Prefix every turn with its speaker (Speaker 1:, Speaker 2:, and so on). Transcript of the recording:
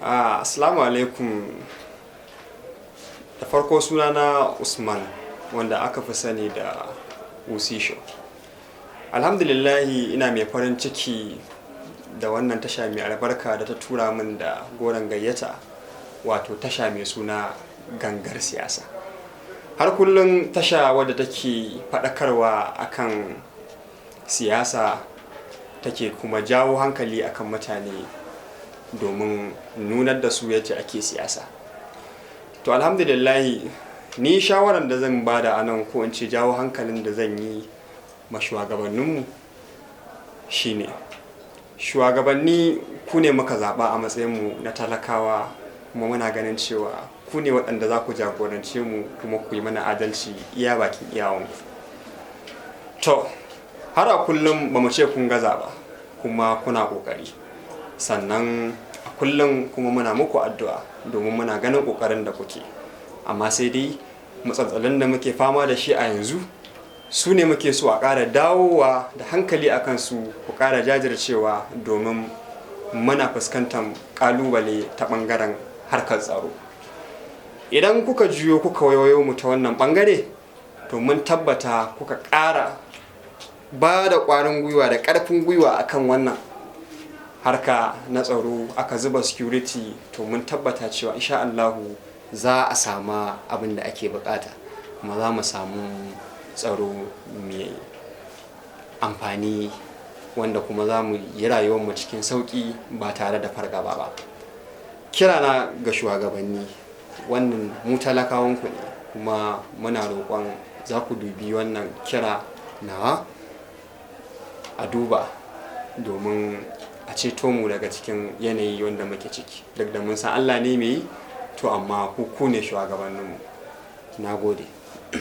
Speaker 1: Assalamu alaikum. Da farko sunana Usman, wanda aka fi sani da Usisho. Alhamdulillahi, ina mai farin ciki da wannan tasha mai albarka da ta tura min da goron gayyata, wato tasha mai suna Gangar Siyasa. Har kullum tasha wadda take faɗakarwa akan siyasa, take kuma jawo hankali akan mutane domin nunar da su yadda ake siyasa. To, alhamdulillahi, ni shawaran da zan bada a nan, ko in ce jawo hankalin da zan yi ma shugabanninmu, shine shugabanni, ku ne muka zaɓa a matsayinmu na talakawa, kuma muna ganin cewa ku ne waɗanda za ku jagorance mu kuma ku yi mana adalci iya bakin iyawanku. To, har a kullum ba mu ce kun gaza ba, kuma kuna ƙoƙari. Sannan a kullum kuma muna muku addu'a domin muna ganin ƙoƙarin da kuke. Amma sai dai matsaltsalin da muke fama da shi a yanzu su ne muke so a ƙara dawowa da hankali a kansu, ku ƙara jajircewa, domin muna fuskantar ƙalubale ta ɓangaren harkar tsaro. Idan kuka juyo kuka waiwayo mu ta wannan ɓangare, to mun tabbata kuka ƙara ba da ƙwarin gwiwa da ƙarfin gwiwa akan wannan harka na tsaro, aka zuba security, to mun tabbata cewa insha Allahu za a sama abin da ake bukata, kuma za mu samu tsaro mai amfani, wanda kuma za mu yi rayuwarmu cikin sauƙi ba tare da fargaba ba. Kirana ga shugabanni, wannan mu talakawanku ne, kuma muna roƙon za ku dubi wannan kira nawa, a duba domin a ceto mu daga cikin yanayi wanda muke ciki. Duk da mun san Allah ne mai yi, to amma ku ne shugabanninmu. Na gode.